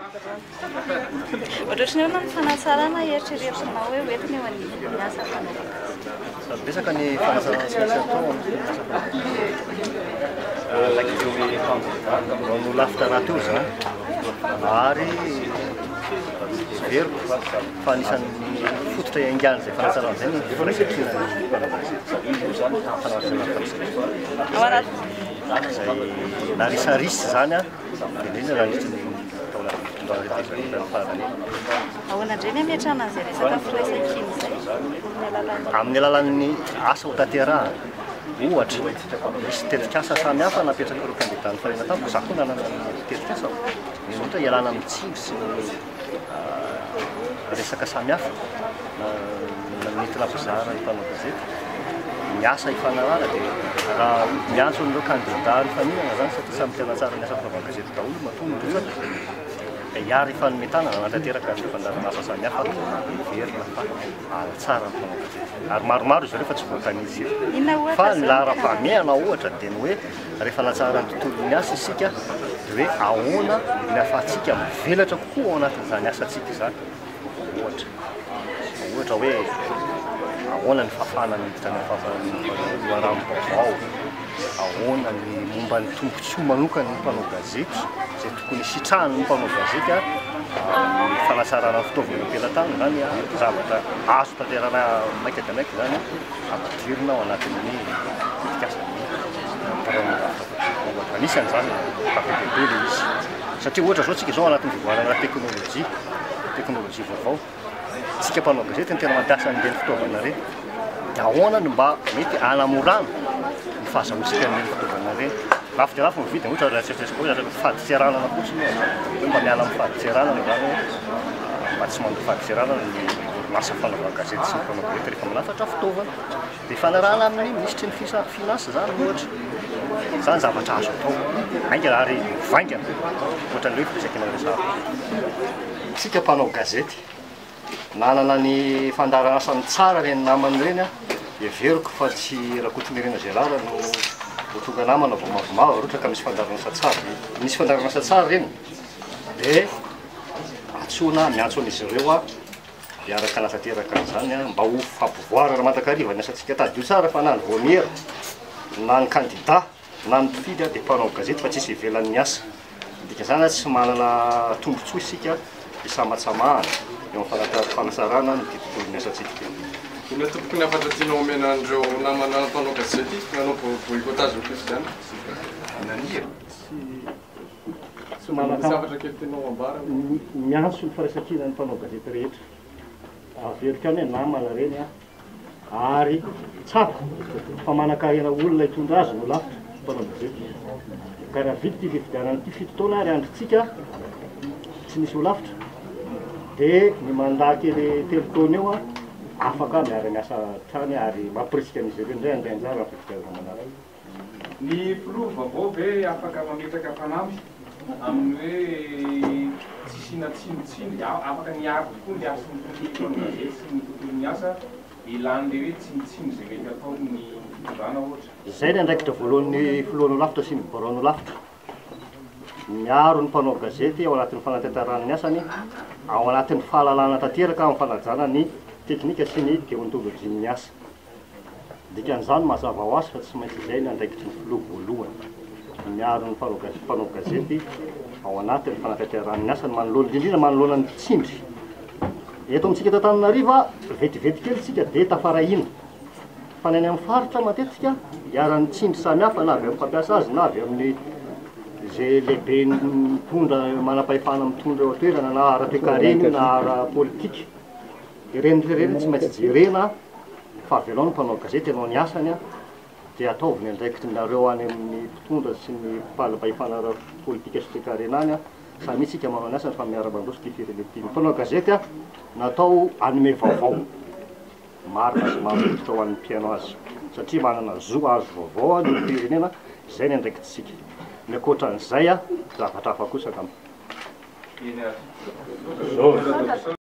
Ohatrohatry ny ahoana ny fanatsarana eritreretinao hoe hoentina eo anivon'ny asa fanaovana gazety? Betsaka ny fanatsarana tsy maintsy atao amin'ny asa fanaovana gazety. No lafitra rahateo izany ary heveriko fa anisan'ny fototra iaingan'izay fanatsarana izay ny firaisan-kinan'ny mpanao gazety. Fanatsarana firaisan-kina. Izay narisarisa izany an, indrindra nandritra ny taona fitondrana tetezamita farany. Ahoana indray ny hametrahana an'izay resaka firaisan-kina izay? Amin'ny alalan'ny. Amin'ny alalan'ny asa hotanterahana. Ohatra, misy tetikasa samihafa napetrak'ireo kandida nifanena tamiko, izaho koa nanana ny tetikasako, indrindra hialana amin'ny tsindry sy ny resaka samihafa nentina mpizara ny mpanao gazety. Ny asa ifanarahana dia raha miantso an'ireo kandida nifaninana izany satria samy te hanatsara ny asa fanaovan-gazety daholo matoa nirotsaka dia hiara hifanome tanana hanatanteraka ny fandaharan'asa samihafa heverina fa hanatsara ny mpanao gazety. Ary maromaro izy ireo fa tsy voatanisa eto. Inona ohatra Fa ny izao no tena laharam-pahamehana ohatra dia ny hoe rehefa hanatsara ny tontolon'ny asa isika dia hoe ahoana ny ahafahantsika mivelatra kokoa ao anatin'izany asantsika izany. Ohatra, ohatra hoe ahoana ny fahafahana miditra any amin'ny loharanom-baovao, ahoana ny momba ny tombontsoa manokana ny mpanao gazety, izay tokony hisitrahan'ny mpanao gazety ny fanatsarana ny fitaovana am-pelatanana izany, zavatra azo tanterahina maika dia maika izany ampidirina ao anatin'ny tetikasa. Biraon'ny Anisan'izany zava-dehibe ilay izy. Satria ohatra izao tsika izao anatin'ny fivoarana ara-teknolojia, teknolojia vaovao. Tsika mpanao gazety no tena mampiasa an'ireny fitaovana ireny. Dia ahoana no mba mety hanamorana ny fahazahoantsika an'ireny fitaovana ireny? Lafo dia lafo ny vidiny, ohatra raha tsy eritreretina hoe fadintseranana fotsiny ohatra. Hoe mba miala amin'ny fadintseranana izany hoe mba tsy mandoa fadintseranana ny orinasa fanaovan-gazety sy ny mpanao gazety rehefa manafatra fitaovana. Dia ifanarahana amin'ny minisitry ny finance izany ohatra. Izany zavatra azo atao haingana ary mivaingana ohatran'ny hoe firesakina resahako. Isika mpanao gazety, nanana ny fandaharan'asany tsara ireny namana ireny aho, heveriko fa tsy Rakotonirina Gérard no ho tonga namana vao mavomavo raha ohatra ka misy fandaharan'asa tsara. Misy fandaharan'asa tsara ireny dia antsoina, miantso an'izy ireo aho. Hiaraka hanatanteraka an'izany mba ho fampivoarana mandrakariva ny asantsika. Tadidio tsara fa na ny vaomiera, na ny kandida, na ny mpifidy dia mpanao gazety fa tsisy ivelan'ny asa. Ny dikan'izany tsy manana tombontsoa isika hisamatsamahana eo amin'ny fanatsarana ny tontolon'ny asantsika ity. Inona tompoko ny hafatra tianao omena an'ireo namana mpanao gazety nanao boycottage ny fifidianana? Nania. Tsy Miantso ny firaisankinan'ny mpanao gazety rehetra. Averiko ihany hoe namana ireny an, ary tsapa fa manan-karena olona hitondra azy no lafitra mpanao gazety. Ka raha vita ity fifidianana ity, 7 taona ary andrintsika tsy nisy holafitra, dia ny mandat kely 3 taona eo an, afaka miara-miasa hatrany ary mampirisika an'izy ireo indray handray anjara amin'ny fifidianana manaraka. Ny filoha vaovao ve afaka mametraka fanamby amin'ny hoe tsy hisiana tsindritsindry, afaka ny hiaro tokoa ny hasin'ny tontolon'ny mpanao gazety sy ny tontolon'ny asa elan'ilay hoe tsindritsindry izay mety hataon'ny fitondrana ohatra? Izay ny andraikitra voalohan'ny filohan'ny holafitra sy ny biraon'ny holafitra, miaro ny mpanao gazety ao anatin'ny fanatanterahany ny asany, ao anatin'ny fahalalahana tanteraka amin'ny fanajana ny teknika sy ny deontolojian'ny asa. Dikan'izany mazava ho azy fa tsy maintsy izay ny andraikitry ny filoha voalohany, ny miaro ny mpanao gazety ao anatin'ny fanatanterahany ny asany manoloana, indrindra indrindra manoloana ny tsindry. Eto amintsika eto Antananarivo, vetivety kely isika dia tafarahina. Fa ny any amin'ny faritra matetika iharan'ny tsindry samihafa na avy amin'ny mpampiasa azy na avy amin'ny izay lehibe mitondra manam-pahefana mitondra eo an-toerana na ara-toekarena io na ara-politika. Ireny rehetra ireny tsy maintsy jerena fa avelao ny mpanao gazety hanao ny asany dia ataovy ny andraikitrinareo any amin'ny mpitondra sy ny mpanam-pahefana ara-politika sy toekarena any, samia tsika manao ny asany fa miara-mandroso ity firenena ity. Ny mpanao gazety natao hanome vaovao marina sy marim-pototra ho an'ny mpihaino azy satria manana zo hahazo vaovao ny olom-pirenena, izay ny andraikitsika. Ny ankoatran'izay zavatra hafa kosa angamba. Eny ary.